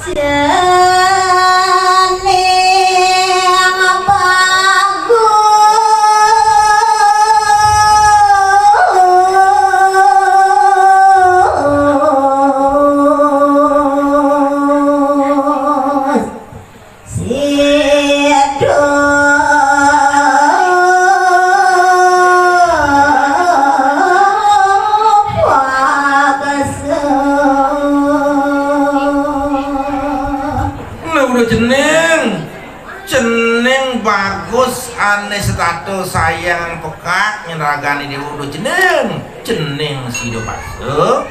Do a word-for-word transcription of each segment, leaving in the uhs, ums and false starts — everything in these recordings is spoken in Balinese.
Cening bagus. Sido Pakso. Nah, udah cening. Cening bagus, ané setato sayang pekak, nyeragani déwa udah cening. Cening Sido Pakso.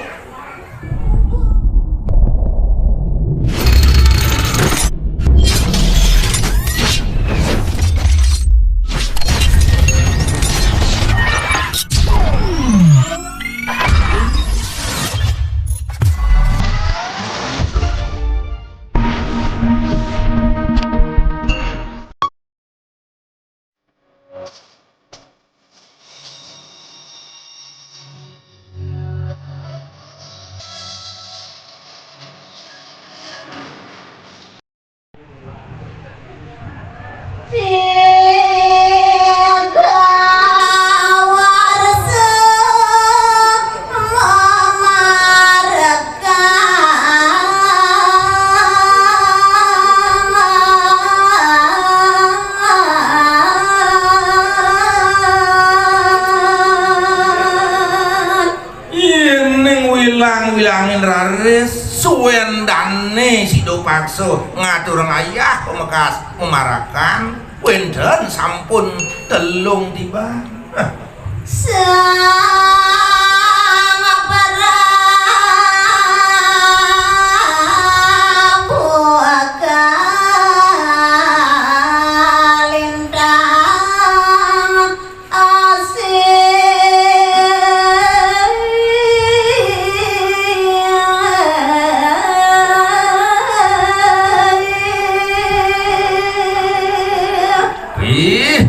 Yéning wilang-wilangin raris, suwén dané Sido Pakso ngatur ngayah pamekas memarakan, wénten sampun telung tiban. Sang Prabu Kalintang asih. Ih,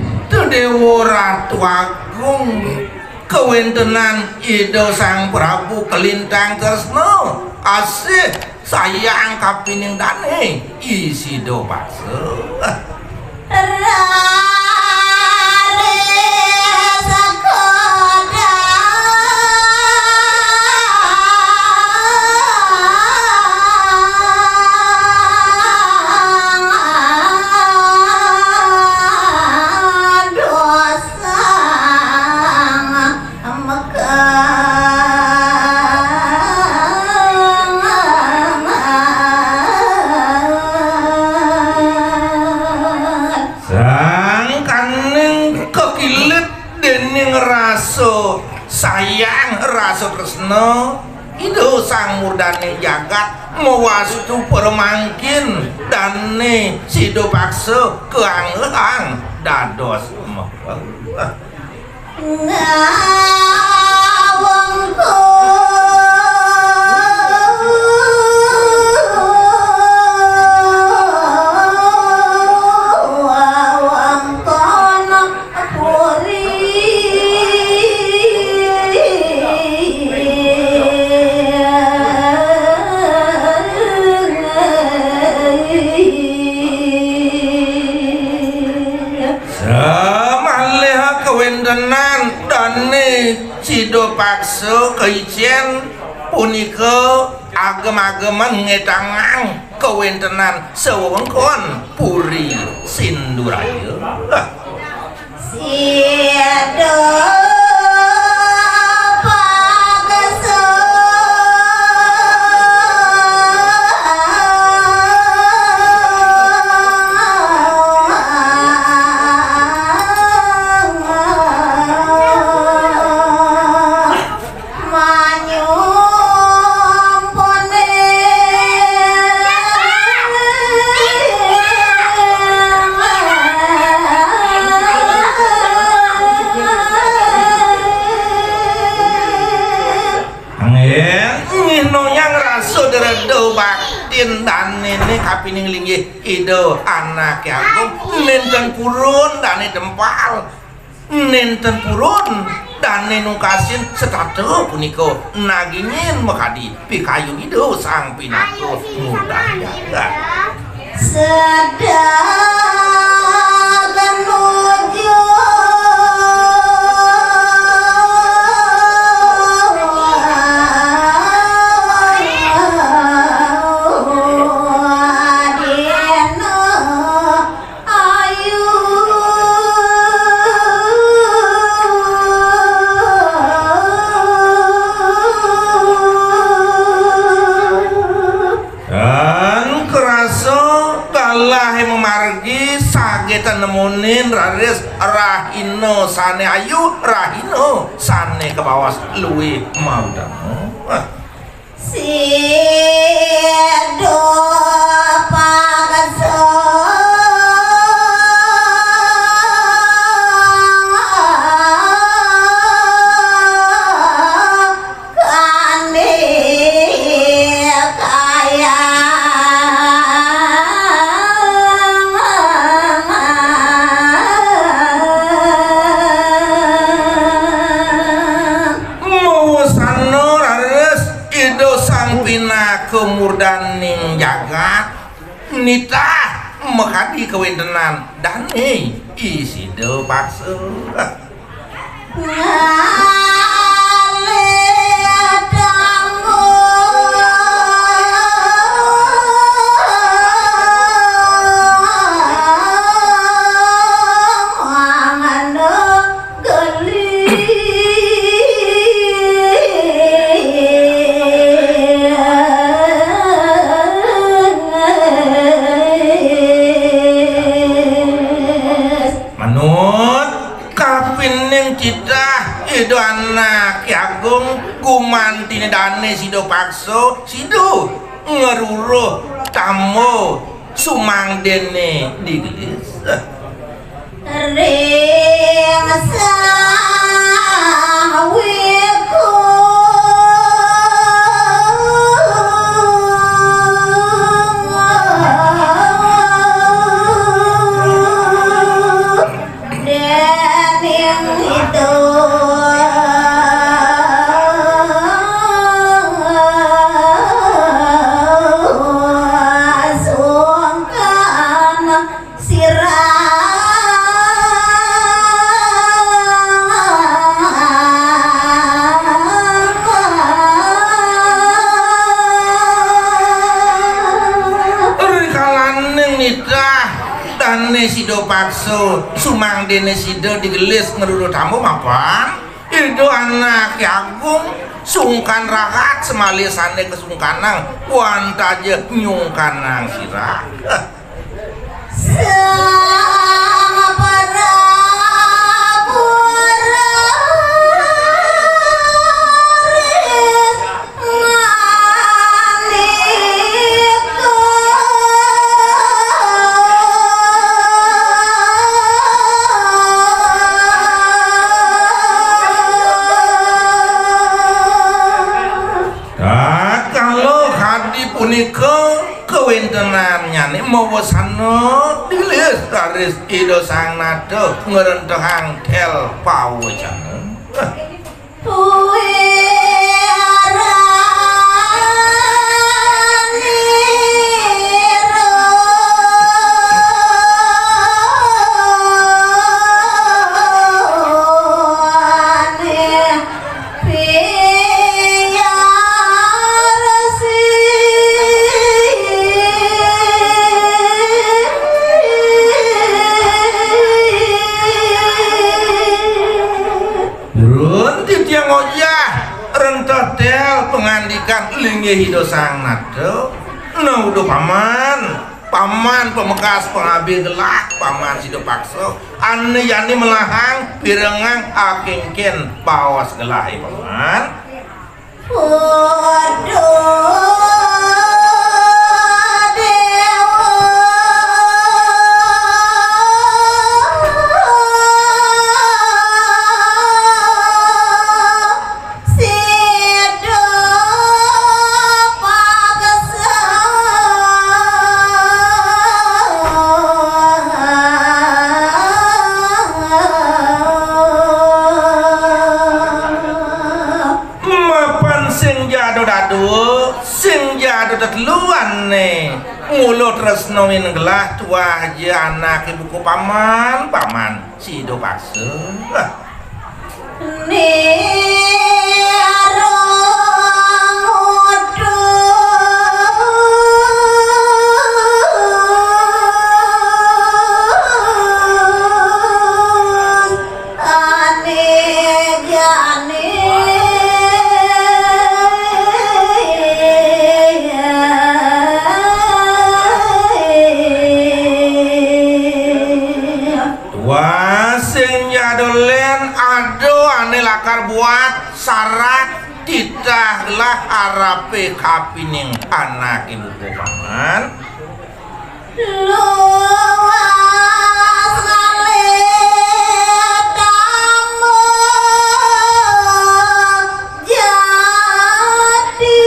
Déwa Ratu Agung, kawéntenan Ida Sang Prabu Kalintang Tresna asih sayang kapining dané I Sido Pakso. Raris godang dosang. Sangkaning kakilit déning rasa sayang, rasa tresna, Ida Sang Murdaning Jagat mawastu para mangkin dané sida paksa kaanggehang dados mekeng. Ngawengku wewengkon puri. Samaliha kawéntenan dané sida paksa kaicén punika agem-ageman ngétangang kawéntenan sawewengkon Puri Sinduraya. Sida paksa manyumpune. Nggih, nggih, noyang rasa dreda baktin dané kapining linggih Ida Anaké Agung, nénten purun dané tempal. Nénten purun Dané nungkasin setata punika nagingin makadi pikayun Ida Sang Pinaka murdan jagat. Sedek nuju dina ayu. Dan krasa galahé mamargi saget nemonin raris rahina sané ayu, rahina sané kabaos luwih mautama. Sida paksa kandikayang. Mawasana raris Ida Sang Pinaka murdaning jagat nitah makadi kawéntenan dané i sida paksa. Ngalih tanggung mangandha gelis. Manut kapining titah Ida Anaké Agung gumantiné dané sida paksa, sida ngruruh tamba sumangdané digelis. Ring sawiku dening Ida sungkan sirah. Rikalaning nitah dané sida paksa, sumangdané sida digelis ngruruh tamba mapan Ida Anaké Agung sungkan rahat, semalih sané kasungkanang, wantah ja nyungkanang sirah. Sang Prabu Raris Manika. Tatkala kadi punika kawéntenannyané mawasana dilis raris Ida Sang Nata ngrentehang tél pawecana. Wirani Purun titiang ngojah renteh tél pangandikan linggih Ida Sang Nata. Nah, uduh paman, paman pamekas pangabih gelah, paman sida paksa. Ané jani melahang pirengang akéngkén baos gelahé, paman. Uduh Déwa sida paksa. Luané mula tresna minenggelah tuah ja anaké buka paman, paman sida paksa. Tuah sing ja dolén ada ané lakar buat sarat titah gelah arepé kapining anaké buka paman. Luas ngalih tamba jati.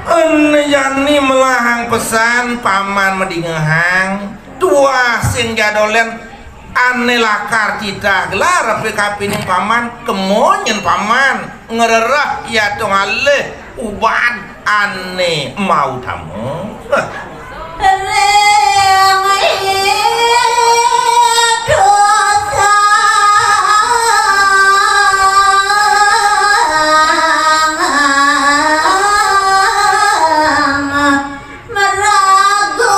Ene jani melahang pesan paman madingehang, tuah sing ja dolén ané lakar titah gelah arepé kapining paman, kema nyén paman ngrereh yata ngalih uban ané mautama. Ring ida sang maraga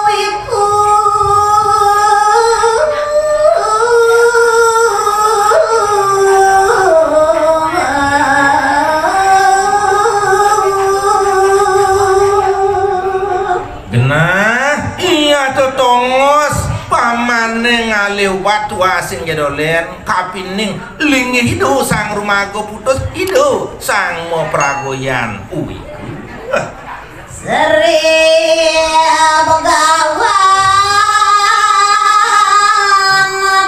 wiku. Genah, iya tetongos pamané ngalih ubat tuah sing ja dolén, kapining linggih ida sang rumaga putus ida sang mapragayan uwi. Sri Begawan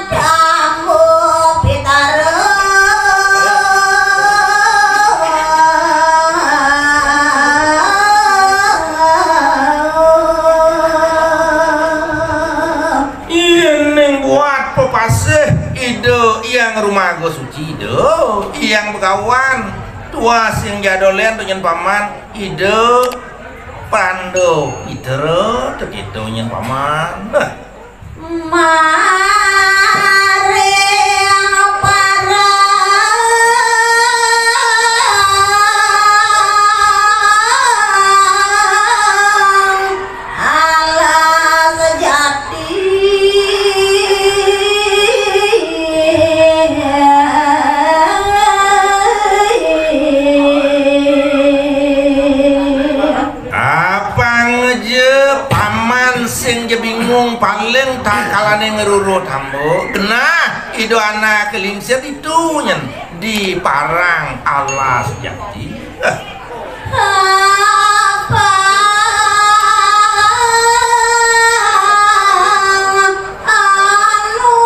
Tambu Pitara. Yén ning buat pepasih Ida Hyang Rumaga Suci, Ida Hyang Begawan, tuah sing ja dolén to nyén paman, Ida Pandu Pitara, to kéto nyén paman. Nah. Maring parang alas jati. Apang ja paman sing ja bingung, paling takalané ngruruh tamba. Genah, Ida Anaké Lingsir ditu nyén di parang alas jati. Apang anu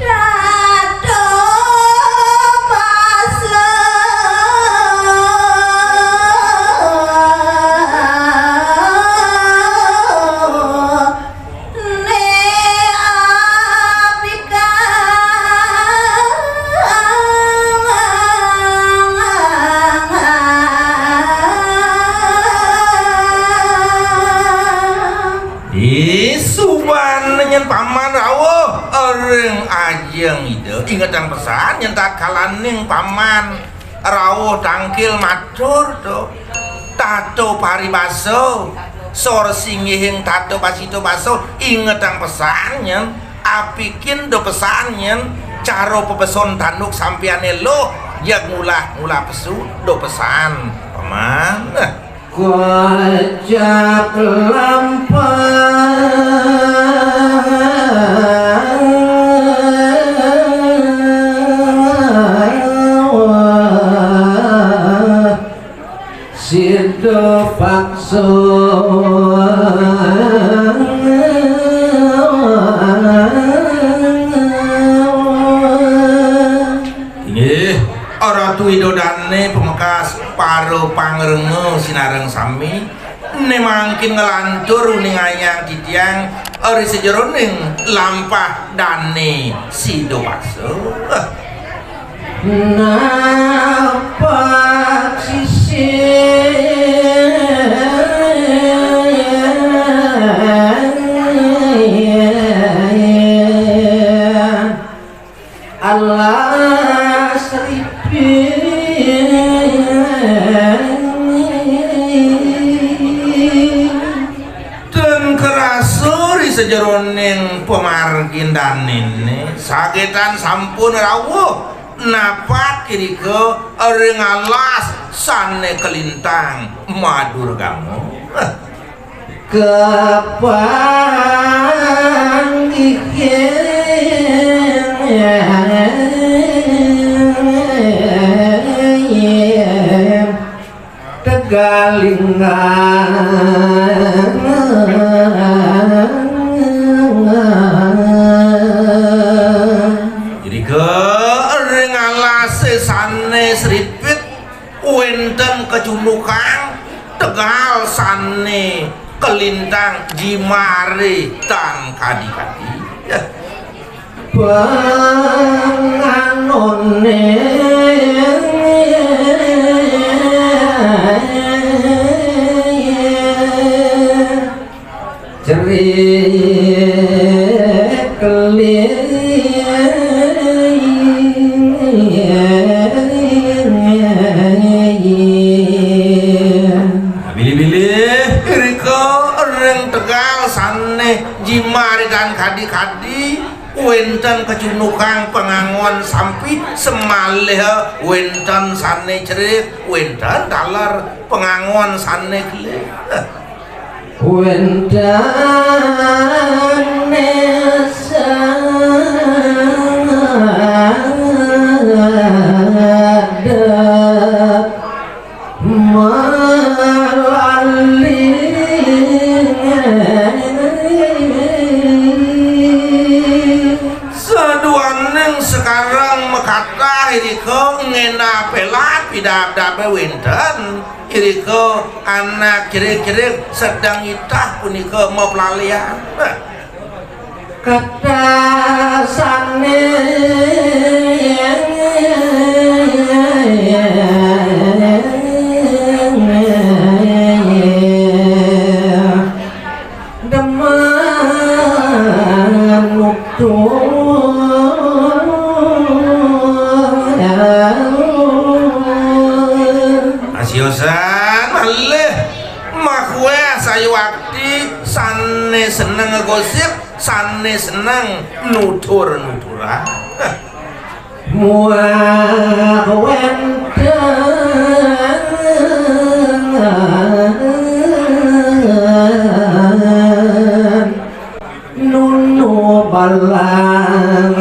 Dato Basa. Né apika. Ih, suban nyén paman rauh ring ajeng Ida. Ingetang pesan nyén tatkalaning paman rauh tangkil matur to. Tato paribasa, sor singgihing tato pasita basa, ingetang pesan nyén, apikin da pesan nyén, cara pepeson tanduk sampiané luh, jeg ngulah-ngulah pesu, da pesan, paman. Kocap lampah. Sida paksa. Ratu Ida Dané pamekas para pangrenga sinareng sami, né mangkin nglantur uningayang titiang ri sajeroning lampah dané sida basa. Napak sisih alas ripin. Ten karasa ri sajeroning pamargin danéné, sagétan sampun rauh napak irika ring alas sané kalintang madurgama. Kapanggihing tegalingan. Irika ring alasé sané sripit wénten kacundukang tegal sané kalintang jimaré tan kadi-kadi. Ya. Panganoné cerik keling. Bilih-bilih irika ring tegal sané jimaré tan kadi-kadi, wénten kacundukang pangangon sampi, samalih wénten sané cerik, wénten taler pangangon sané keling. Wénten sadep malaling. Saduaning sekarang makatah irika ngéndah pelat pidabdabé wénten. Irika anak cerik-cerik sedeng itah punika maplalian. Kata sané demen nutur. Asiosan malih makué sayuwakti sané seneng ngegosip, sané seneng nutur-nuturan. Muah wénten nunu balang.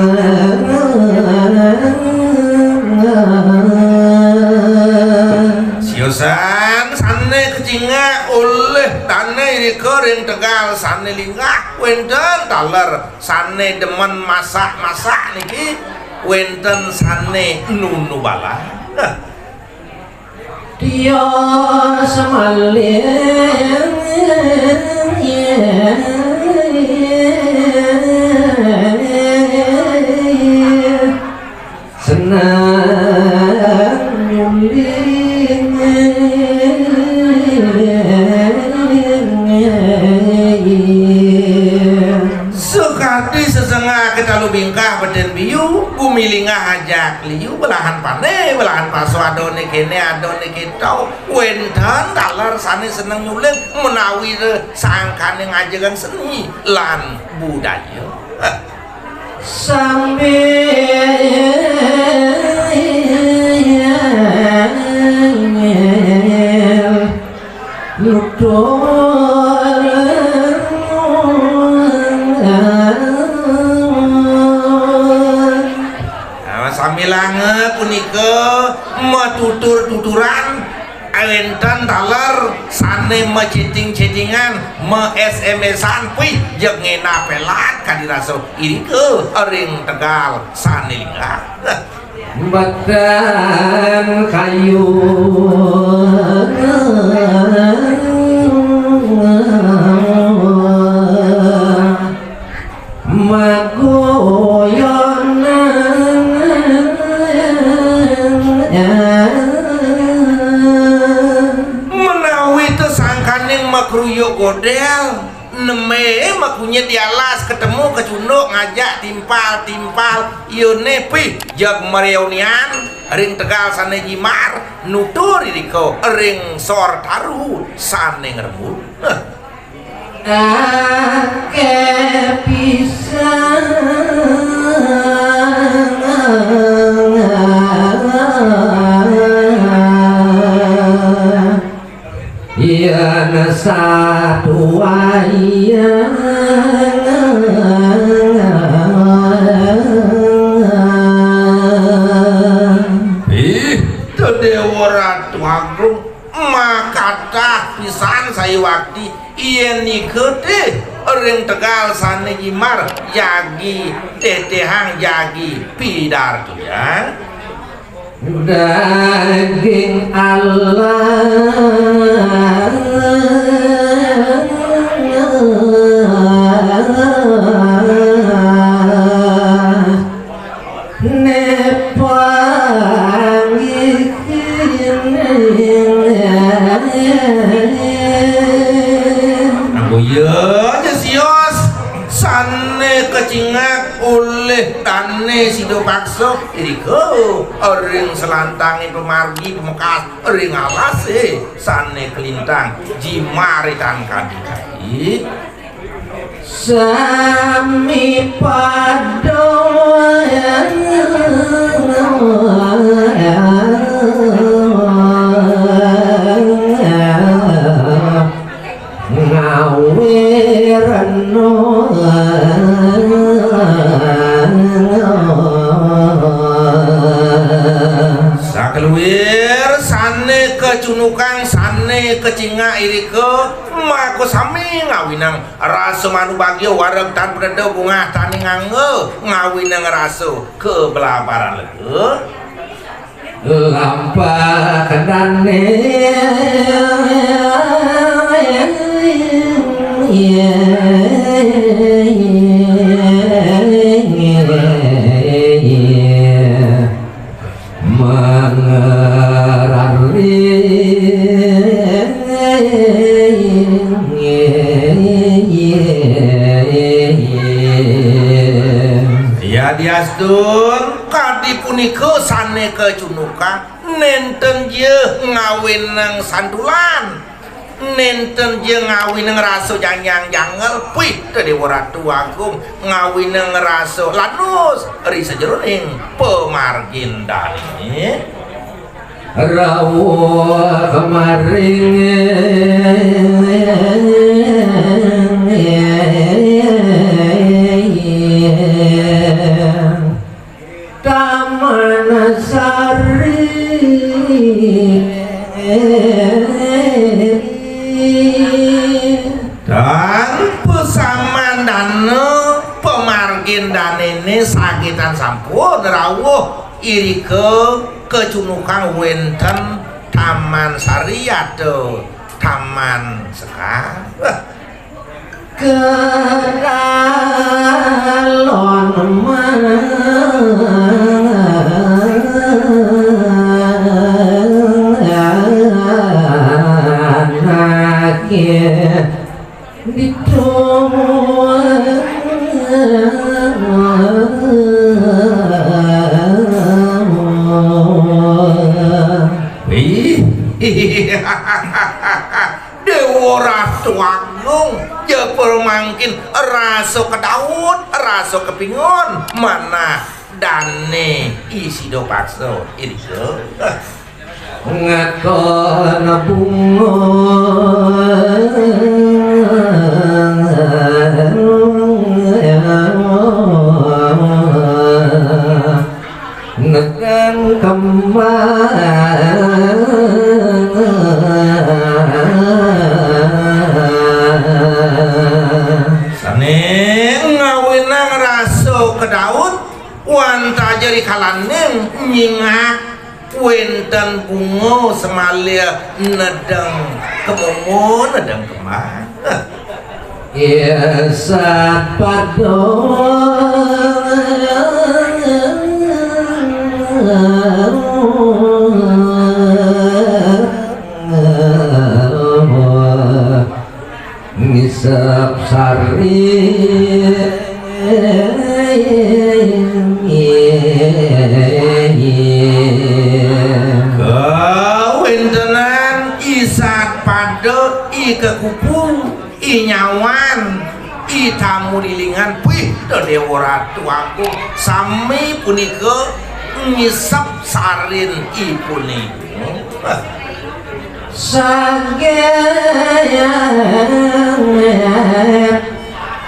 Siosan sané kacingak olih dané irika ring tegal sané linggah, wénten taler sané demen masak-masak niki, wénten sané nunu balang. Nah. Tios malih seneng nyuling. Sakadi sesengah kita lubingkah beten biu, bumi linggah ajak liu, belahan pané, belahan paso, adané kéné, adané kéto, wénten taler sané seneng nyuling menawi sangkaning ngajegang seni lan budaya. Sambil nutur. Nah, sambilanga punika matutur-tuturan, wénten taler sané ma-chatting-chattingan, ma-S M S-an, pih, jeg ngéndah pelat kadi rasa irika ring tegal sané linggah. Batang kayu maguyonan. Menawi teu sangkaning makruyuk godél, nembé makunyit di alas, ketemu kecunduk ngajak timpal-timpal, yeuné pih jag maréonian ring tegal sané jimbar, nutur irika ring sor taru sané ngrembug. Aké pisan. Yén satuayan. Ih, Déwa Ratu Agung, makatah pisan sayuwakti yén nika teh ring tegal sané jimbar jagi tétéhang jagi pidartuyang. Daging Allah. Nepanggihin. Anggo iya ja sios sané kacingak olih dané sida paksa, irika ring selantangé pamargi pamekas ring alasé sané kalintang jimaritan kadi-kadi. Sami pada ngawirna. Sakeluir sané kacunukang, sané kacingak irika, maka sami ngawinang rasa manubagya wareg tan preda bungah tani ngangga ngawinang rasa kablabaran lega. Lampah dané mangerari. Yadiastun kadi punika sané kacunukang, nénten ja ngawinang santulan. Nénten ja ngawinang rasa janjang jangel, puih Déwa Ratu Agung, ngawinang rasa lanus ri sajeroning pamargin dané. Rawuh kemaring. Taman Sari. Dan pasamandana pamargin danéné sagitan sampun rawuh irika kacunukang wénten Taman Sari atau Taman Sekar. Kedalon manake ditu. Wih. Déwa Ratu Agung, ja pramangkin rasa kedaut, rasa kepingon, manah dané isida paksa irika. Ngaton bunga nekang kembang. Sané ngawinang rasa kedaut, wantah ja Rikalaning nyingak wénten bunga semalih nedeng kemomo, nedeng kembang. Isat pada ngisep sari. Kawéntenan isat pada i kekupu, i nyawan, i tamu lilingan, pih, da Déwa Ratu Agung, sami punika ngisep sarin ipunika. Saget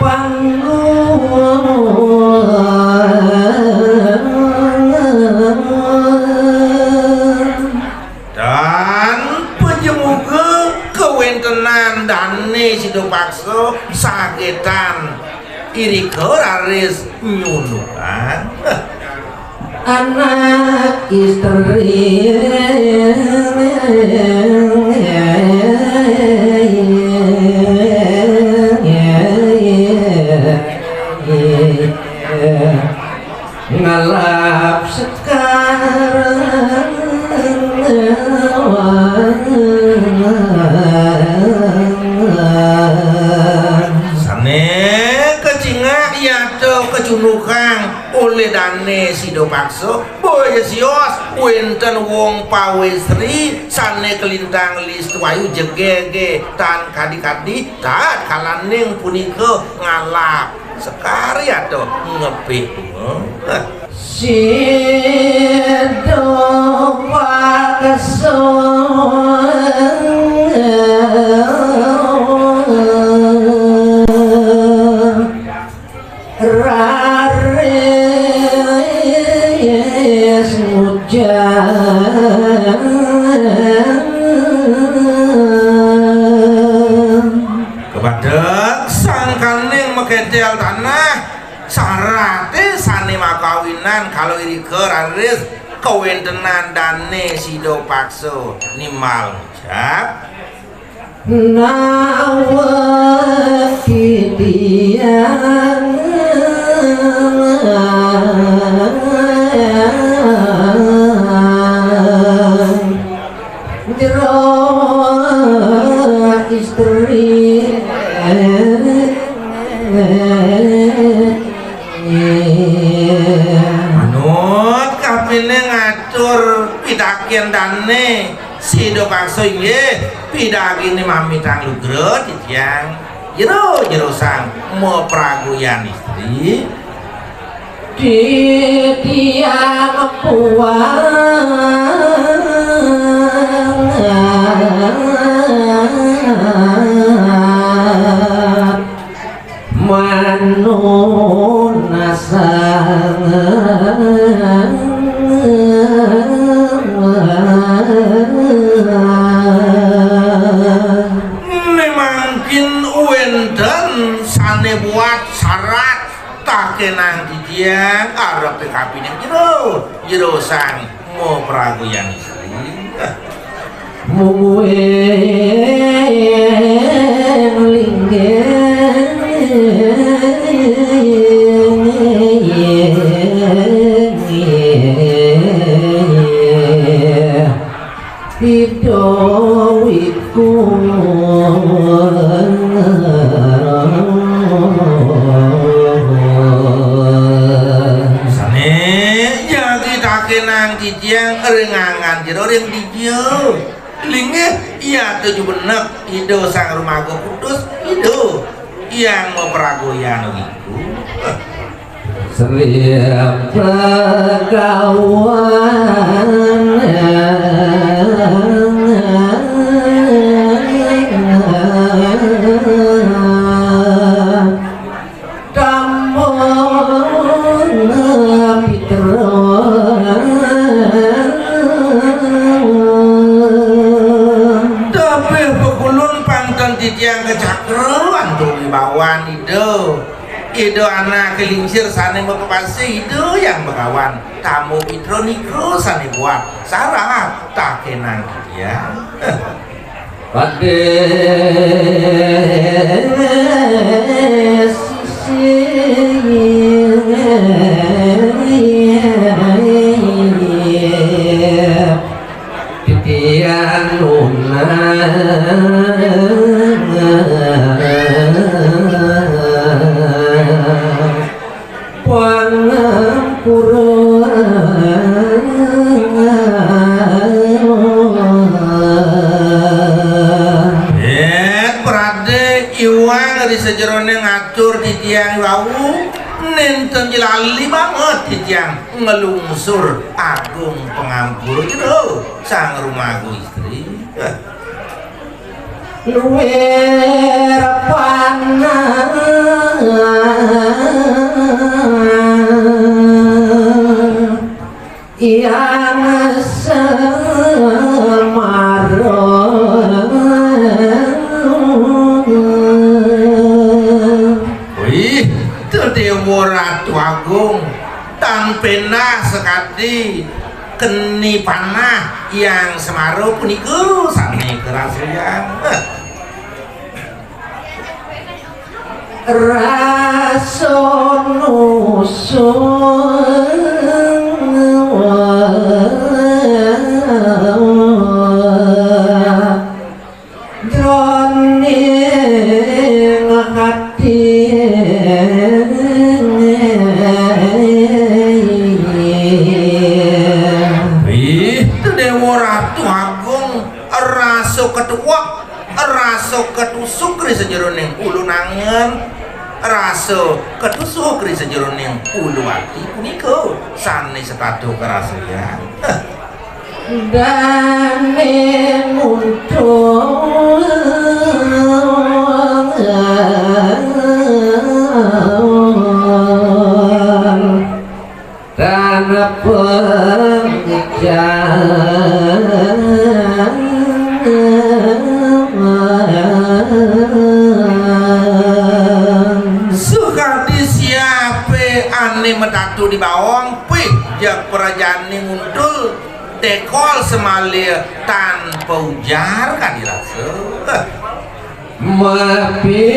panggung. Dan pajemuga kawéntenan dané sida paksa sagetan irika raris nyundukan. Anak istri ngalap sekar. Sané kacingak yata kacundukang olih dané sida paksa, boya sios wénten wong pawéstri sané kalintang listu ayu jegege tan kadi-kadi, tat kalaning punika ngalap sekar yata ngebih bunga. Sida paksa raris ngujang. Kepadak sangkaning makedel tanah, saraté sané makawinan kala irika raris kawéntenan dané sida paksa nimbal ngucap. Nawa titiang jero istri. Manut kapining atur pidakin dané sida paksa inggih pidakiné mamitang lugra titiang jero, jero sang mapraguyan istri. Titiang puang manunasang. Mangkin wénten sané buat sarat takénang titiang arep kapining jero, jero sang mapraguyan istri. Mungguing linggih Ida wiku. Sané jagi takénang titiang ring angan jero ring dija. Linggih, iya tuju benek Ida Sang Rumaga Kudus, Ida Hyang Mapragoyan wiku. Sri Pragawan. Tambun Pitra. Tebih pekulun pang ten titiang kecakra antuk wibawan Ida. Ida anak lingsir sané mapapasi Ida Hyang Begawan. Tamu pitra nika sané buat. Sarah tak kenang ya. Pada sisi titiang nunas pangampura. Yén pradé iwang ri sajeroning atur titiang wau, nénten lali banget titiang nglungsur agung pangampura jero sang rumaga istri. Luwih panah yang semara. Wih, Déwa Ratu Agung, tan péndah sakadi keni panah yang semara punika sané karasayang. Rasa nusung jroning ati. Ih, Déwa Ratu Agung, rasa ketuwek, rasa ketusuk ri sajeroning ulu nangen, rasa ketusuk ri sajeroning ulu ati punika sané setata karasayang. Dané muncul tanpa pengejam. Sakadi siapé ané matatu di bawang, pih, jak prajané nguntul. Tekol semaliya tanpa ujar kadi rasa. Mapinah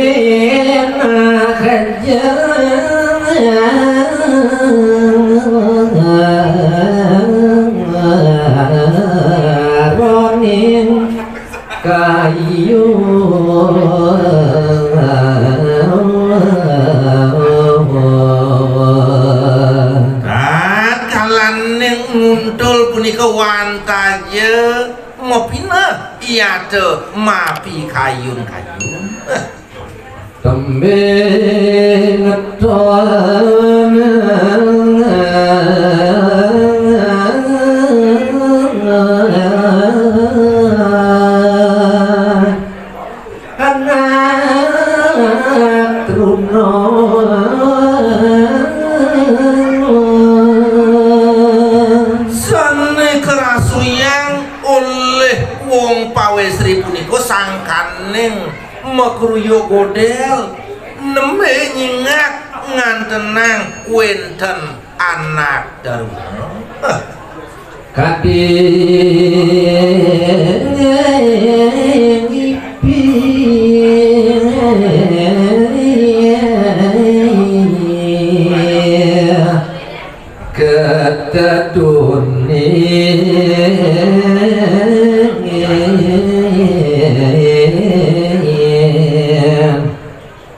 jaroning kayu. Tatkalaning nguntul punika wantah ja mapinah, yata mapi kayun-kayun. Tembé ngeton. Anak truna. Sané karasayang olih wong pawésri punika sangkaning makruyuk godél, nembé nyingak ngantenang wénten anak taruna. Kadén ngipi keteduné.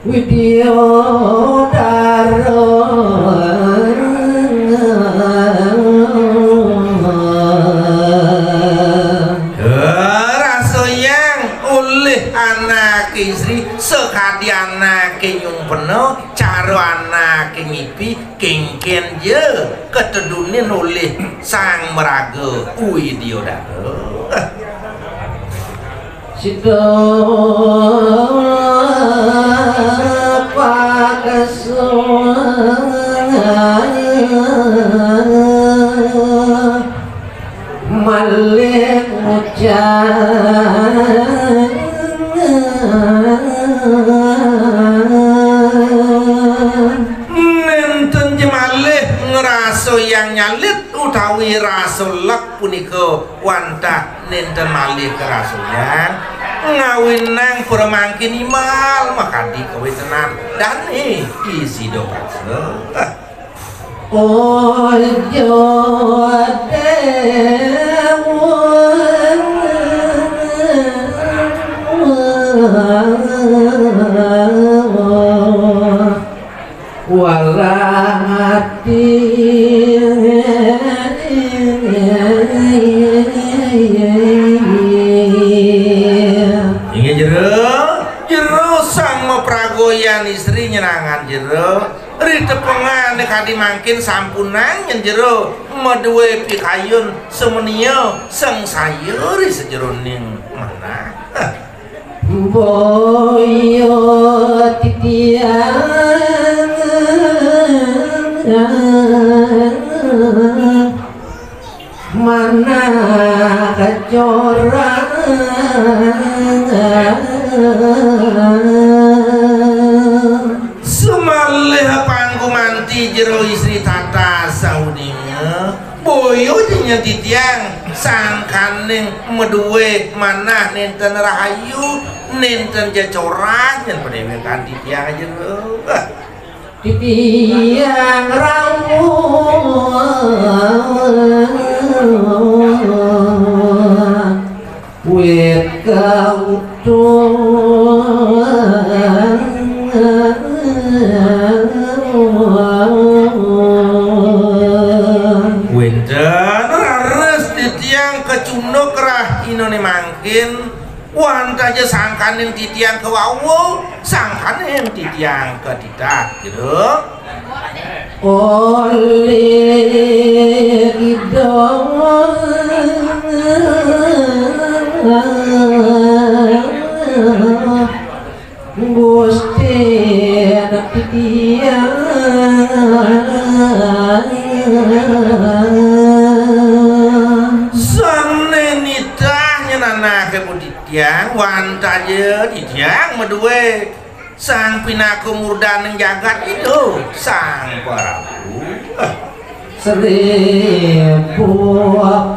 Widyadara. Rasayang olih anaké istri, sakadi anaké nyumpena, cara anaké ngipi, kénkén ja katedunin olih sang maraga Widyadara. Sida pakasa malih ngucap. Yang nyalit utawi rasa lek punika wantah nénten malih karasayan, ngawinang para mangkin imal makadi kawéntenan dané Isida Paksa. Ojo déwa. Walang ati. Inggih jero, jero sang mapragoyan istri nyerangan jero, ri tepengan kadi mangkin sampunang nyen jero madué pikayun sumenia sangsaya ri sajeroning manah. Boya titiang manah kacorang. Sumalih panggumanti jero istri tata sauninga, boya nyen titiang sangkaning madué manah nénten rahayu, nénten jecorah nyen padéwékan titiang jero. Titiang rawuh wit kautuh. Wénten raris titiang kacunduk rahinané mangkin, wantah ja sangkaning titiang kawau, sangkaning titiang katitah, gitu. Olih Ida Gusti titiang. Sané nitah nyen anaké budi titiang, wantah ja titiang madué sang pinaka murdaning jagat Ida Sang Prabu. Sri Bupati.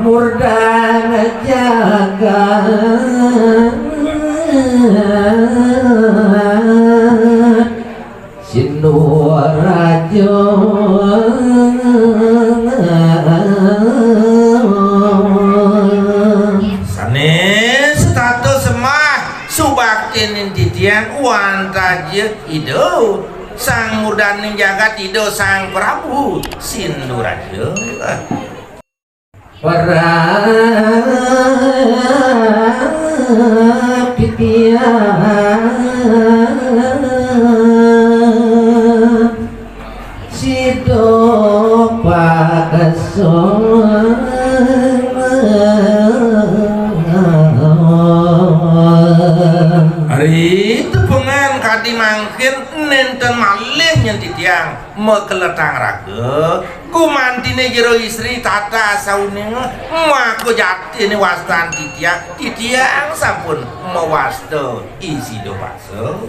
Murdana jagat Sinduraja. Sané setata sembah subaktining titiang wantah ja Ida Sang Murdaning Jagat, Ida Sang Prabu Sinduraja. Parab titiang sida pakasa. Ari tepengan kadi mangkin nénten malih nyen titiang makeletang raga. Gumantiné jero istri tata sauninga, maka jatiné wastan titiang, titiang sampun mawasta isida paksa.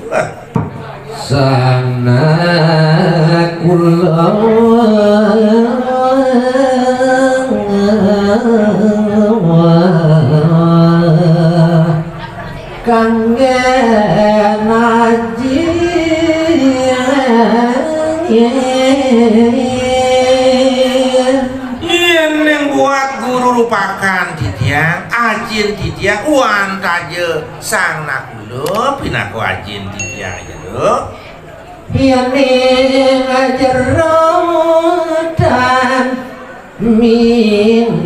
Sanakula kanggé naji. Yéning buat guru rupakan titiang, ajin titiang, wantah ja Sang Nakula pinaka ajin titiang, ya, Duk. Yéning jerotan mingitang.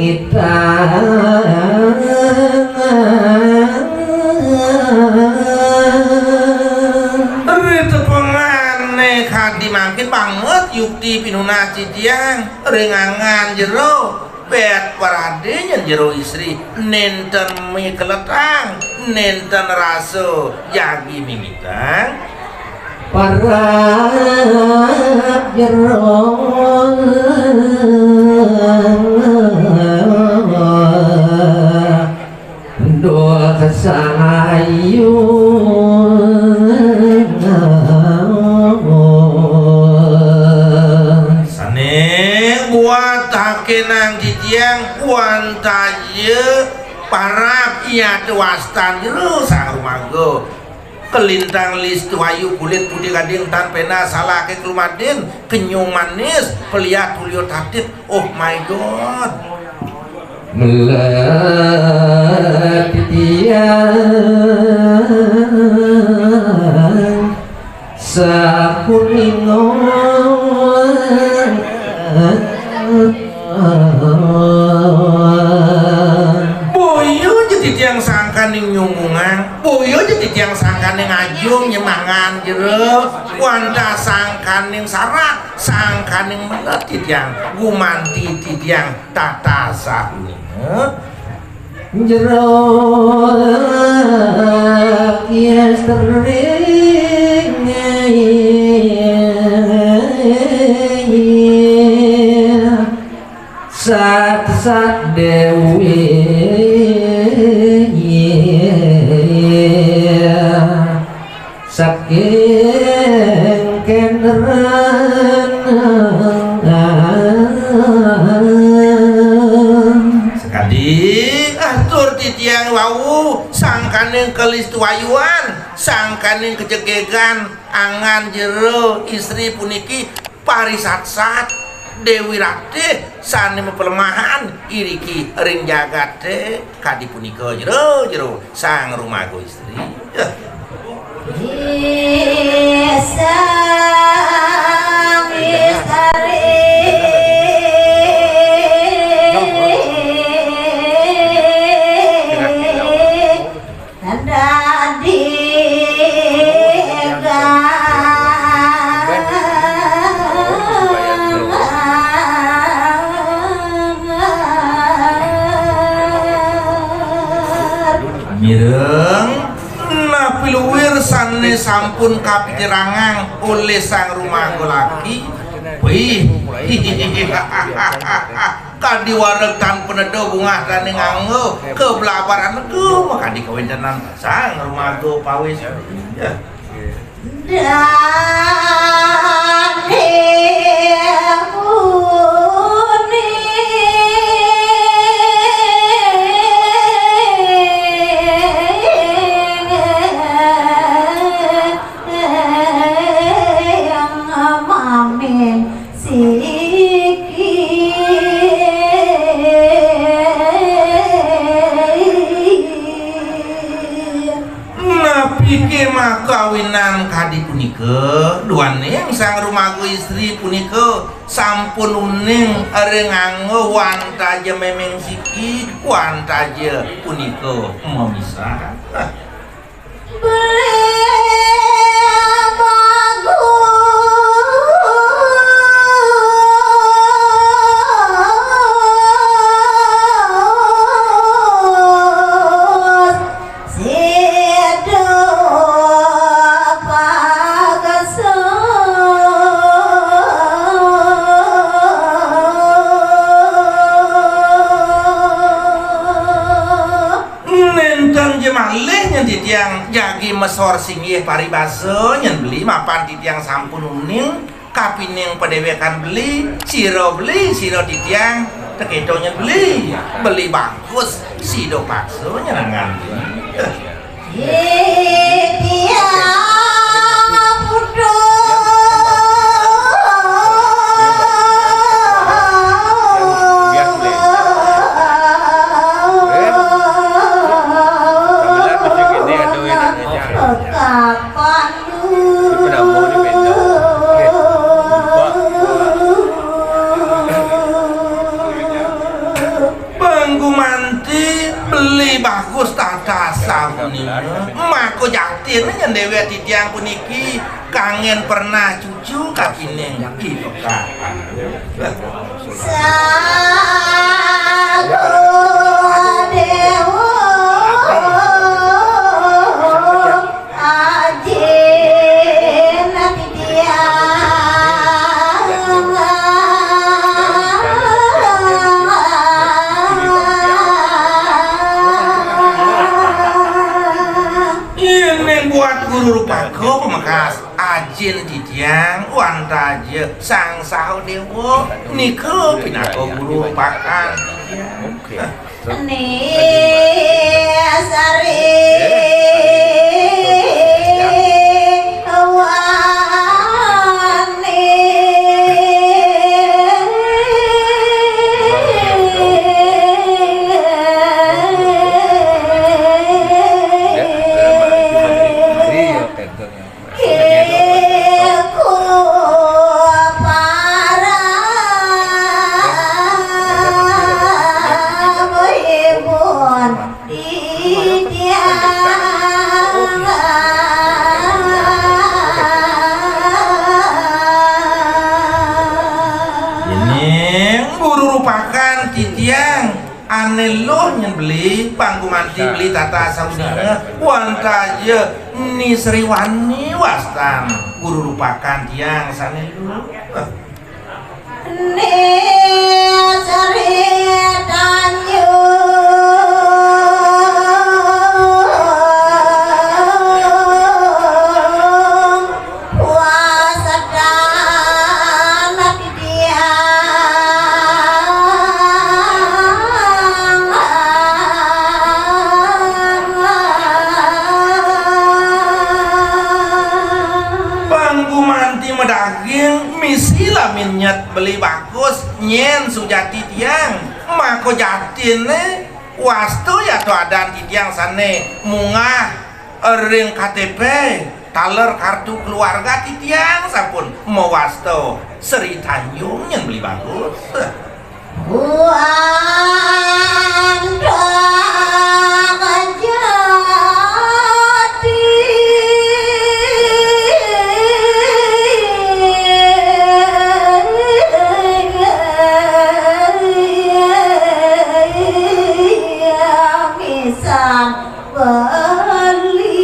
Ritepengané kadi mangkin banget yukti pinunas titiang ring angan jero. Bét paradé nyen jero istri, nénten mikeletang, nénten rasa jagi mingitang. Parab jero. Sané buat takénang titiang, wantah ja parab, ia tewastan jero sang rumaga. Kalintang listu ayu, kulit putih gading, tan péndah salahké kalumadin, kenyung manis, peliat tulia tatit. Oh my God. Melat titiang sakuningan. Boya ja titiang sangkaning nyunggungan, boya ja titiang sangkaning ngajum nyemangan jero, wantah sangkaning sarat, sangkaning melat titiang, gumanti titiang tata sahunina. Jero istri sat-sat Déwi saking kénren. Sakadi atur titiang wau, sangkaning kalistuayuan, sangkaning kajegégan angan jero istri puniki, parisatsat Déwi Ratih sané mapalemahan iriki ring jagaté, kadi punika jero, jero sang rumaga istri. Yéh. Sang istri dadi Mireng, napi luir sané sampun kapiterangang olih sang rumaga laki? Wih. Kadi wareg tan paneda bungah dané nganggo kablabaran lega makadi kawéntenan sang rumaga pawis. Yéh. Dané kuning mamin siki. Napiké makawinan kadi punika? Duaning sang rumaga istri punika sampun uning ring angga, wantah ja mémeng siki, wantah ja punika mamisah. Beli bagus. Sida pakasa. Nénten ja malih nyen titiang jagi masor singgih paribasa nyen beli mapan titiang sampun uning. Kapining padéwékan beli, sira beli, sira titiang, tekéto nyen beli, beli bagus, sida paksa nyenengang beli. Titiang putus. Kapan Panggumanti beli bagus tata sapuniki. Maka jatin nyen déwék titiang puniki kanggén pernah cucu kapining Ki Pekak. Sago déwa. Ajin titiang. Buat Guru Rupaka pamekas, ajin titiang wantah ja Sang Saha Déwa nika pinaka Guru Rupakan titiang. Oke. Ni sari wani. Iku para ibu titiang. Ini Guru Rupakan titiang. Ané luh nyén beli, pang gumanti beli tata saudara, wantah ja Ni Sriwani wastan Guru Rupakan tiang sané luh. Ni Sri Tanjung. Wastan titiang. Pang gumanti madaging misi lamin nyén beli bagus nyén sujati tiang. Maka jatiné wasta yata adan titiang sané munggah ring K T P, taler kartu keluarga titiang sampun mawasta Sri Tanjung nyén beli bagus. Wantah jati. Misan beli.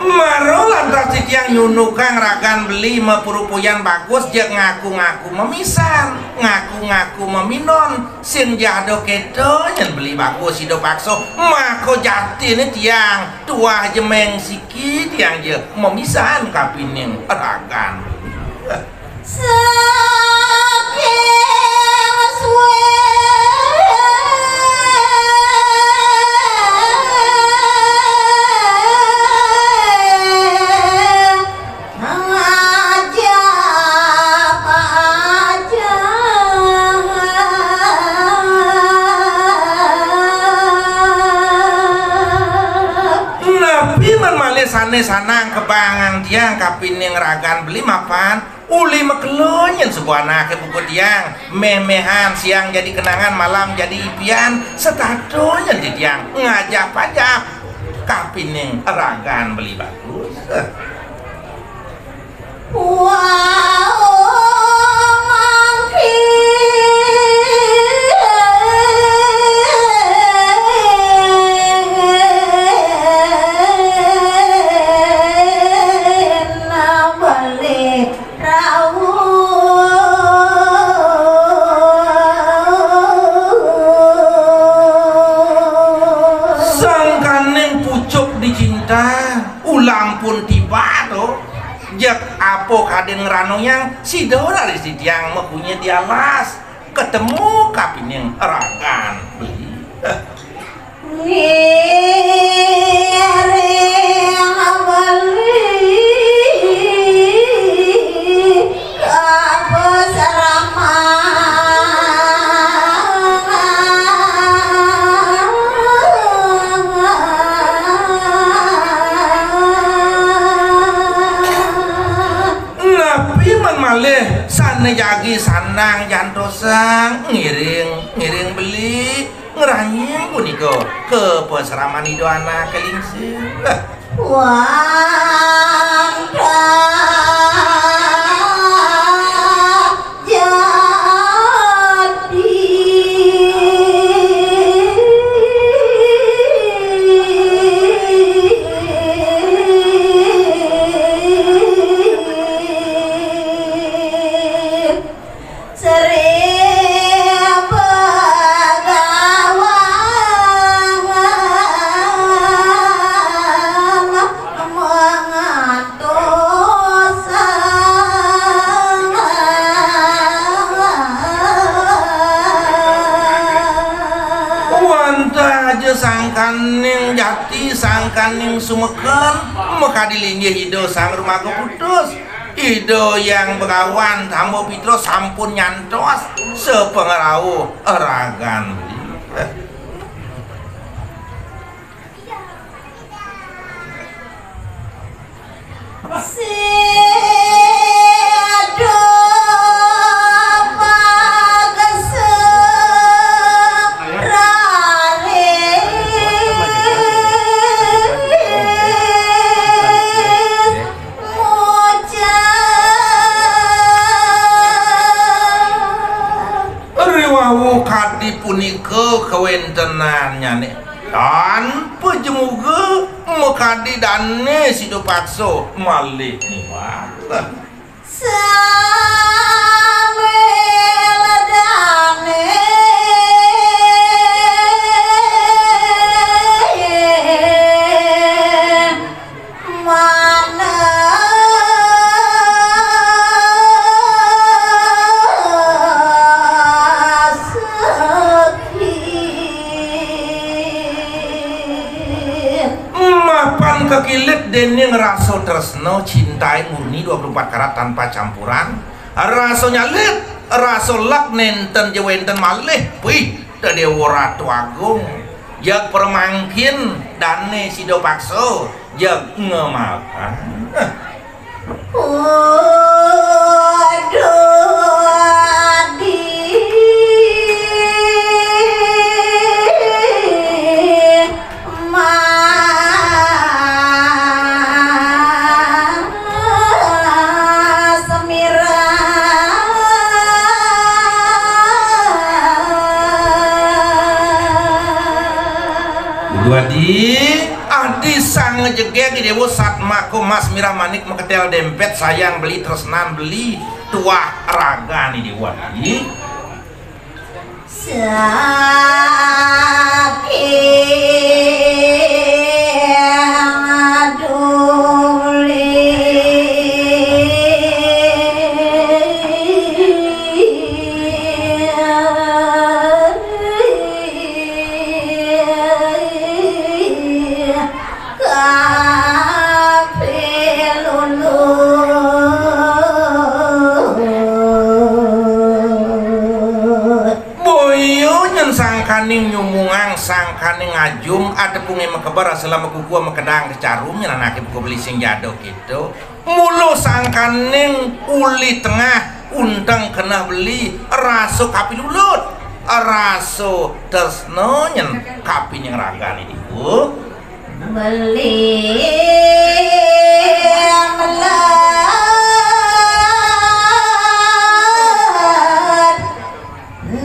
Mara lantas titiang nyunukang ragan beli mapurupuyan bagus, jeg ngaku-ngaku mamisan, ngaku-ngaku maminon, sing jada kéto nyén beli bagus sida paksa, maka jatiné tiang tuah jemeng siki tiang ja mamisan kapining ragan. Saking suwé ngajak ajak. Napi men malih sané sanang kabangang tiang kapining ragan beli mapan? Uli makelo nyén suba anaké buka tiang, méh-méhan siang jadi kenangan, malam jadi ipian, setata nyén titiang ngajap-ajap kapining ragan beli bagus. Wau mangkin beli rauh. Sangkaning pucuk dicinta, ulam pun tiba to. Jeg apa kadén ngranuyang, sida raris titiang makunyit di alas, ketemu kapining ragan beli. Ngiring beli ka pasraman. Napi men malih sané jagi sanang jantosang ngiring, ngiring beli? Ngranying punika ka pasraman Ida Anaké Lingsir. Wantah jati. Sri Baga Sangkaning jati, sangkaning sumeken, makadi linggih Ida Sang Rumaga Putus. Ida Hyang Begawan Tamba Pitra sampun nyantos sapangrauh ragan. Riwau kadi punika kawéntenannyané. Tan pajemuga makadi dané sida paksa malih niwak. Sambil dané manah sedih. Mapan kakilit déning rasa tresna, cintai murni dua puluh empat karat tanpa campuran. Rasa nyalit, rasa lek nénten ja wénten malih. Wih, Déwa Ratu Agung. Jeg pramangkin dané sida paksa, jeg ngemapan. Aduh, adi, mas, mirah. Duh adi, adi sang jegég Déwa satmaka mas mirah manik maketél démpét sayang beli tresnan beli tuah ragan Déwa adi. Saking duli kapilulut. Boya nyén sangkaning nyumungang, sangkaning ngajum, atepungé makeber, asela makukua makedang kacarum, nyén anaké buka beli sing jada kéto. Mula sangkaning uli tengah unteng keneh beli, rasa kapilulut, rasa tresna nyén kapining ragané ditu. Beli melet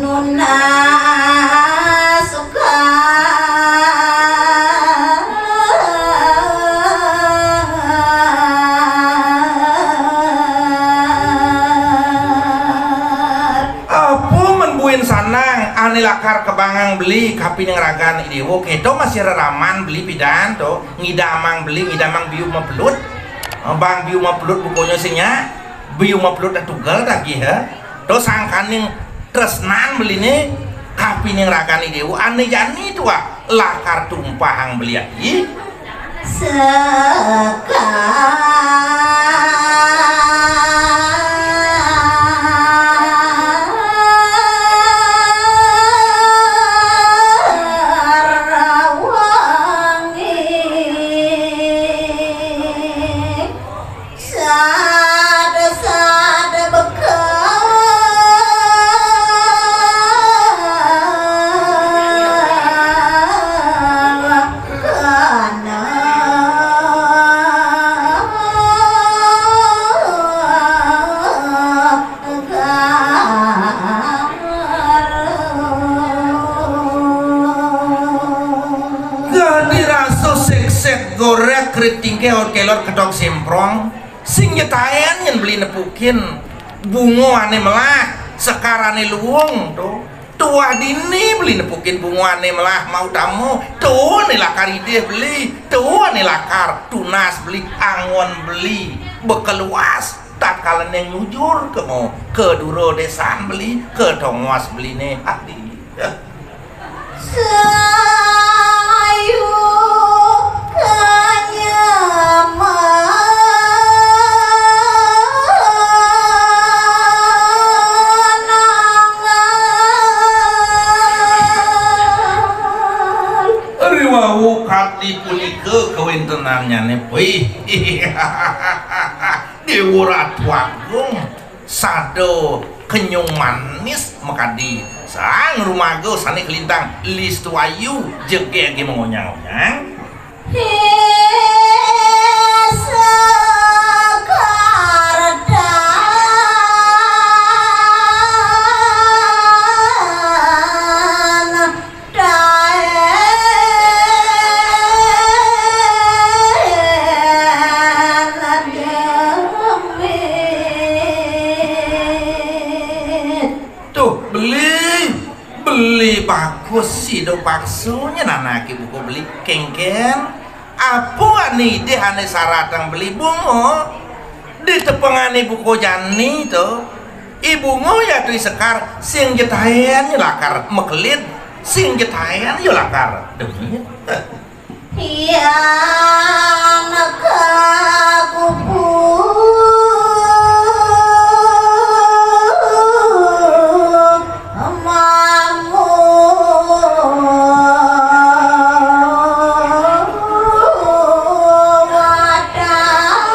nunas suka. Apa men buin sanang ané lakar kebangang beli kapining ragan Déwa, kéto masih reraman beli pidan to, ngidamang beli, ngidamang biu mapelut. Bang biu mapelut bukunya sing nyak, biu mapelut dah tugel dah gih, ha. To sangkaning tresnan beliné kapining ragan Déwa ané jani tuah lakar tumpahang beli adi. Sekar rawangi. Sada-sada bekel kana Gadi rasa séksét gorék kritingké or kelor kedok semprong. Sing nyetaén nyén beli nepukin bunga ané melah, sekar ané luung to. Tuah dini beli nepukin bunga ané melah mau tamu. To ané lakar idih beli, to ané lakar tunas beli, angon beli, bekeluas. Tatkala neng nyujur kemo, ka dura désan beli, ka tongos beliné adi. Sa Di punika kawéntenannyané, puih. Déwa Ratu Agung, sada kenyung manis makadi sang rumaga sané kalintang, listu ayu, jegégé mangonyang-onyang. Tuh, beli, beli bagus sida paksa nyén anaké buka beli. Kénkén, apa ané idih ané saratang beli? Bunga. Ditepengané buka jani to. I Bunga ya tu i Sekar, sing jetaén ya lakar makelid, sing jetaén ya lakar demit. Yan kakupu mamu watang.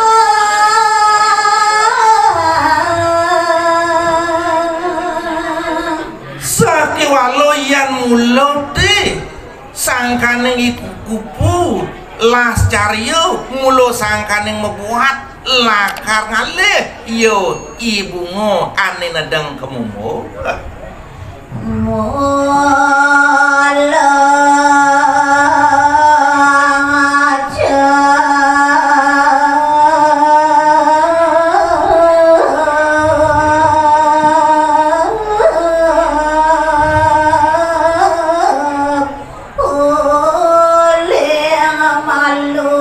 Sakéwala yan mula té sangkaning i kupu las carya, mula sangkaning mabuat lakar ngalih, ya i Bunga ané nedeng kemunggu. Mula ngaja. Uling malu.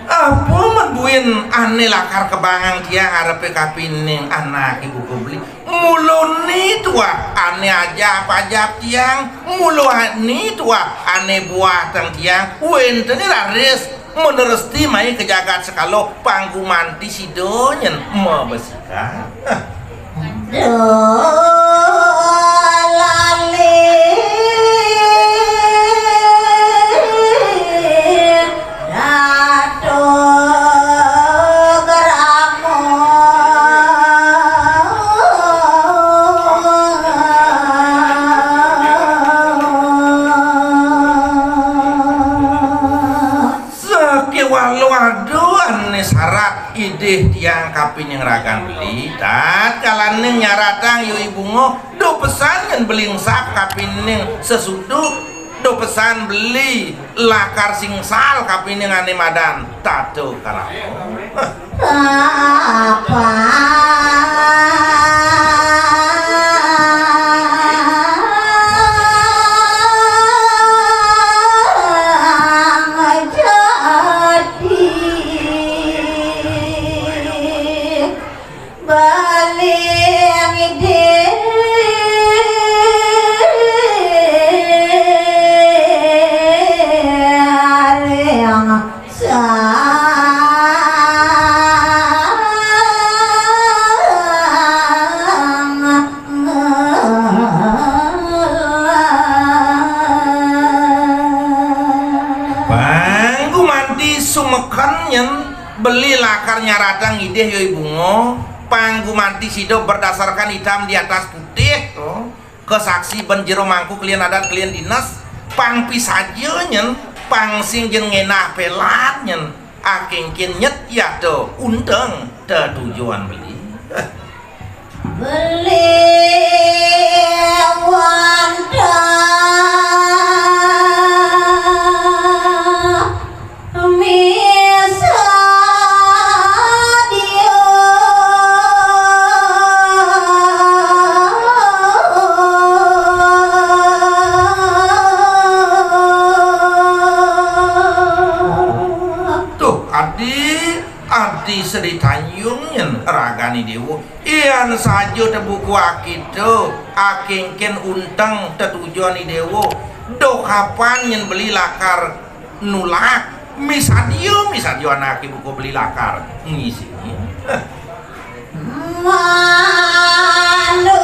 Apa men buin ané lakar kebangang tiang arepé kapining anaké buka beli? Mulané tuah ané ajap-ajap tiang, mulané tuah ané buatang tiang, wénten raris meneresti mai ka jagat sekala, pang gumanti sida nyén mabesikan. Duh, lali Ratu Grama. Sakéwala ada ané sarat idih tiang kapining ragan beli, tatkalaning nyaratang ya i Bunga, duh pesan nyén beli engsap kapining sesudu, duh pesan beli lakar singsal kapining ané madan Tata Krama. Apa jadi bali ngidih ring sang Pang gumanti sumeken nyén beli lakar nyaratang idih ya i Bunga, pang gumanti sida berdasarkan hitam di atas putih to. Kasaksi ban jero mangku kelian adat kelian dinas, pang pisaja nyén, pang sing jén ngenah pelat nyén, akéngkén nyet yata unteng tetujon beli. Beli wantah misadia. Tuh, adi, adi Sri Tanjung nyén ragané déwa. Yan saja tebukuh akita, akéngkén unteng tetujon i déwa. Duh kapan nyén beli lakar nulak, misadia, misadia anaké buka beli lakar ngisi. Malu.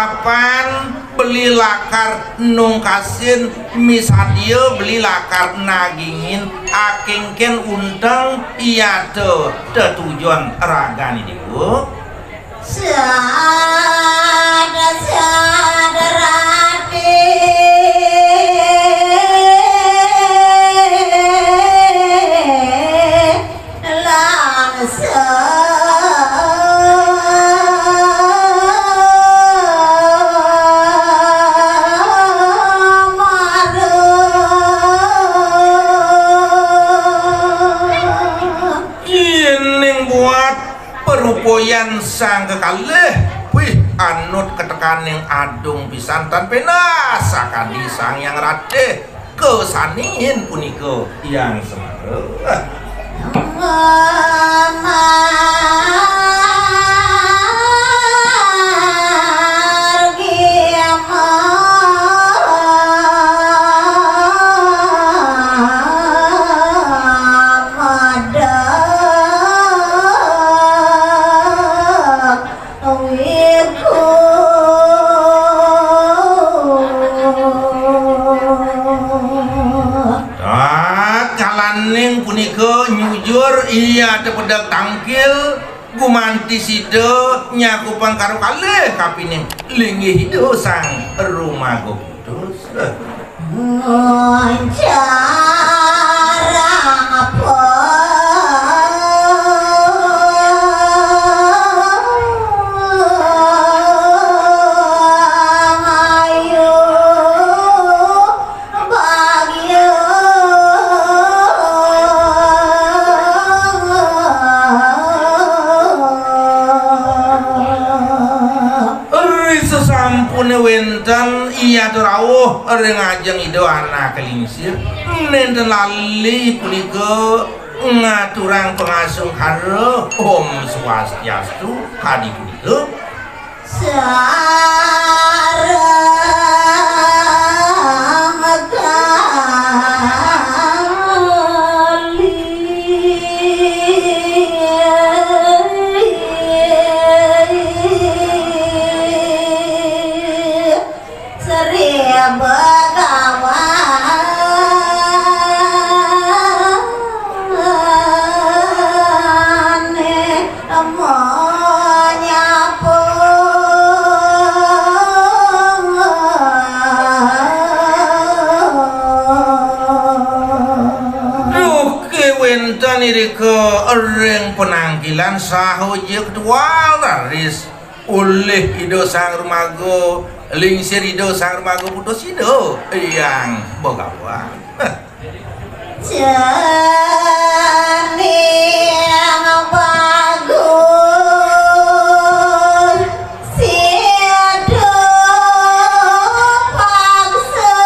Apan beli lakar nungkasin, misadia beli lakar nagingin, akéngkén unteng ia te tetujon ragané déwa. Sada, sada rati langsa mara. Yéning buat parupayan sang kekalih, wih, anut ketekaning adung pisan tan péndah sakadi Sang Hyang Ratih kasanihin punika, Hyang Semara. Margi mamadeg wiku. Tatkalaning punika nyujur ia tepedek tangkil, gumanti sida nyakupang karo kalih kapining linggih Ida Sang Rumaga Putus. Nguncarang pangayu bagya. Ri sesampuné wénten ia rauh ring ajeng Ida Anaké Lingsir, nénten lali punika ngaturang pangasungkara Om Swastiastu kadi punika. Sareng kali Sri Bagawané manyapu. Duh, kéwénten irika ring panangkilan saha ja ketual raris. Olih Ida Sang Rumaga Lingsir, Ida Sang Rumaga Putus, Ida Hyang Begawan. Cening bagus sida paksa.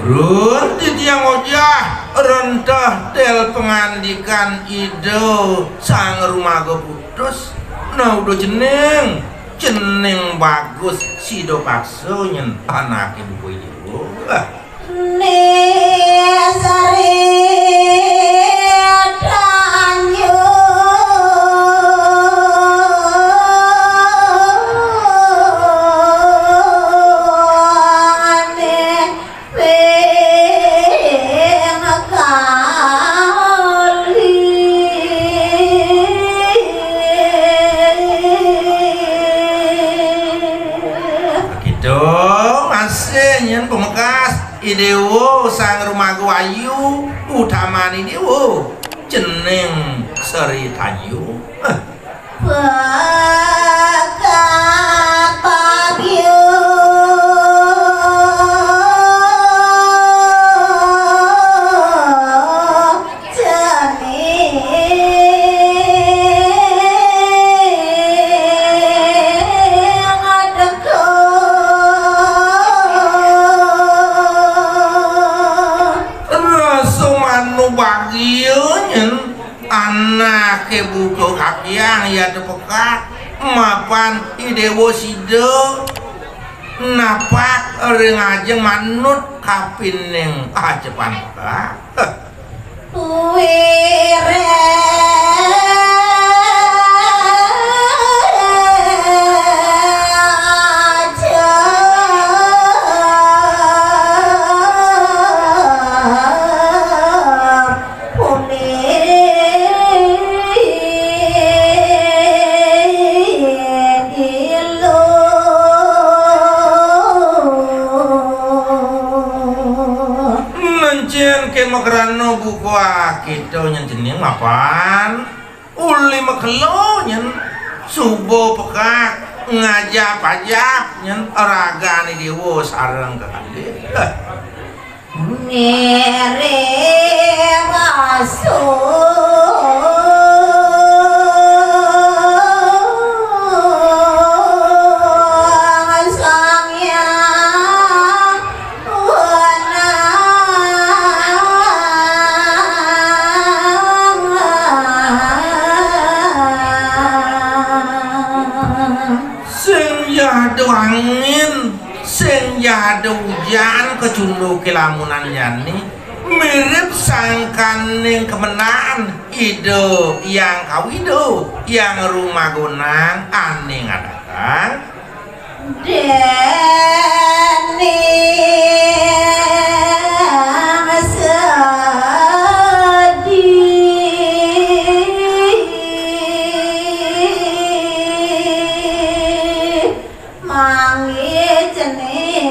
Purun titiang ojah, rentah tel pangandikan Ida Sang Rumaga Putus. Nah, udah cening, cening bagus sida paksa nyen anaké bubuh Ida. Ni Sari Tanjung. Ping kali. Kita masih nyen pamekas I Déwa Sang Rumaga Ayu, utamané Déwa cening Sri Tanjung. Pakat bagya cening teka. Rasa manu bagya nyen. Anaké buka kakiang ia tepekak, mapan I Déwa sida napak ring ajeng manut kapining ajepan pekak. Héh. Kuwi rek aja puni ilu. Nencen ke makrana buka kita nyen cening mapan. Uli makelo nyen suba pekak ngajap-ajap nyen ragane dewa sareng kekalih. Nere rasul Sang Hyang Wenang. Sing jadu angin, sing jadu ujan, kecunduk kelamunan jani, mirip sangkaning kemenan Ida Hyang Kawida, Hyang Rumagonang ane ngadatang. Dening sedih manggih cening.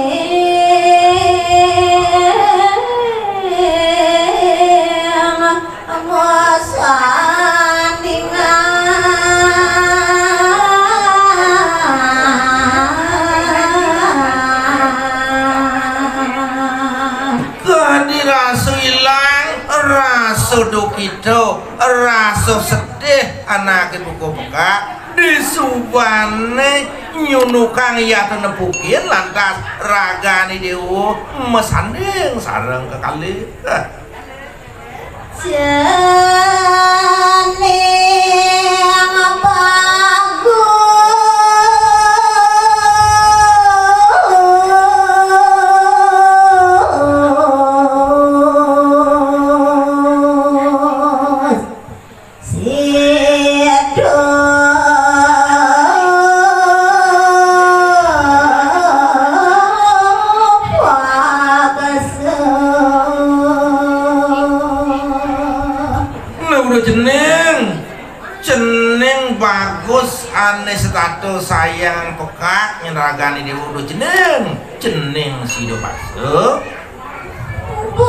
Kadi rasa ilang, rasa dukita, rasa sedih anake buka pekak, disubane nyunukang yatna pukin lantas ragane dewa masanding sareng kekalih. Cening bagus. Sida pagasa. Nah, udah cening, cening bagus ane setata sayang pekak nyen ragane dewa udah cening, cening sida paksa. Buka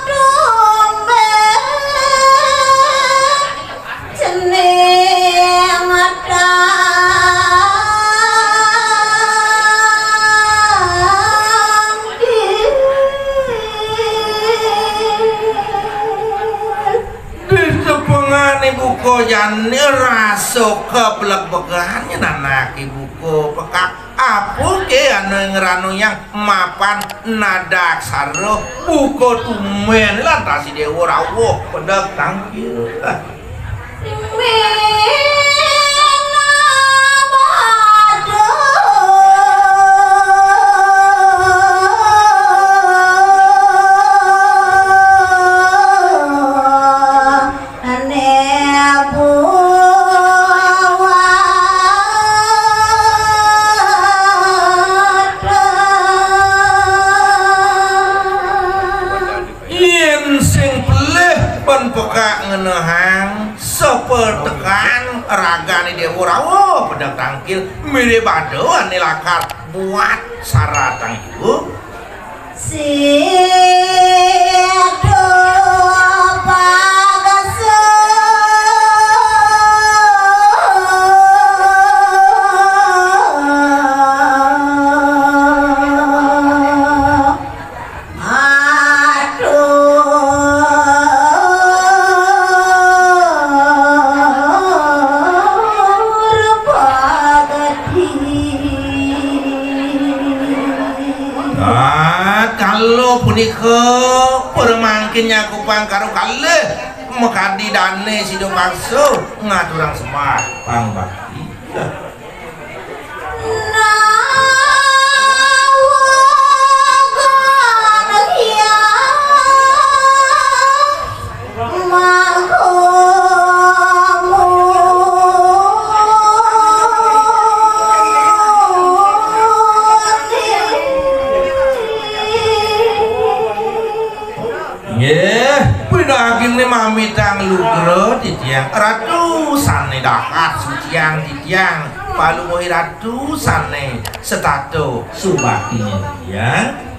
tumben cening tangkil. Ditepengane buka jani rasa kebleg-begane nanake buka pekak. Apa ke anu ngranu yang mapan nadaksara buka tumben lantas si dewa rawuh pedek tangkil. Mena baduh. Ane buat. Yen sing pelih ban pekak ngenehang sapetekan ragane dewa rawuh pedek tangkil, mirip ada ane lakar buat saratang iku. Sida pagasa. Atur pagati. Ah, kala punika para mangkin nyakupang karo kalih makadi dane sida paksa ngaturang sembah pangbakti. Nawang Nggih, pinagingné mamitang lugra titiang Ratu sané dahat suciang titiang, palungguh Ratu sané setata subakti titiang.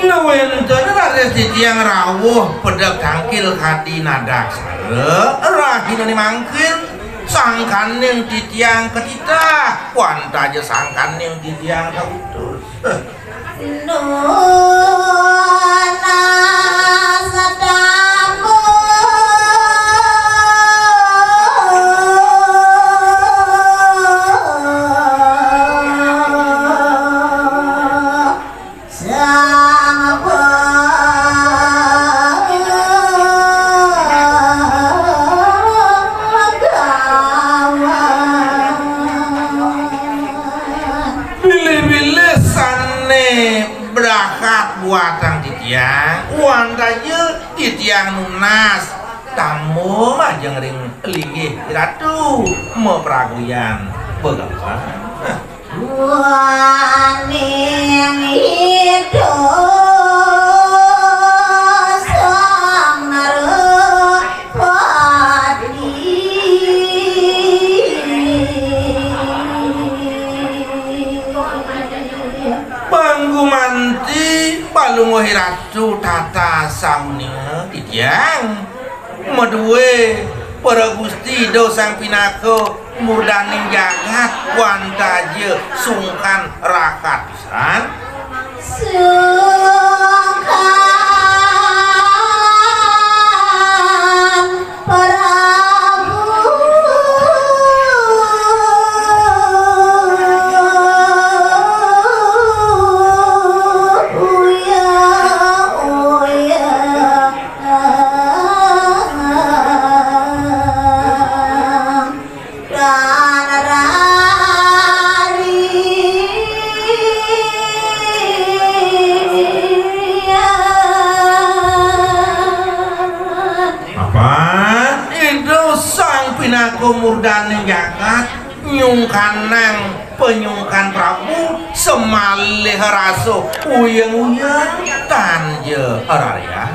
Nawénten raris titiang rawuh pedek tangkil kadi nadaksara, rahinané mangkin sangkaning titiang katitah, wantah ja sangkaning titiang kautus. Bilih-bilih sané brakat buatang titiang, wantah ja titiang nunas, tamba majeng ring linggih Ratu mapraguyan begawan. Waning ida sang Narapati. Panggumanti palungguh Ratu tata sauninga titiang. Madué para gusti Ida Sang Pinaka murdaning jagat, wantah ja sungkan rakat pisan. Sungkan Prabu. Uya, uya. Dan rarian. Apa? Ida Sang Pinaka murdaning jagat nyungkanang panyungkan Prabu, samalih rasa uyeng-uyeng, tan ja rarian.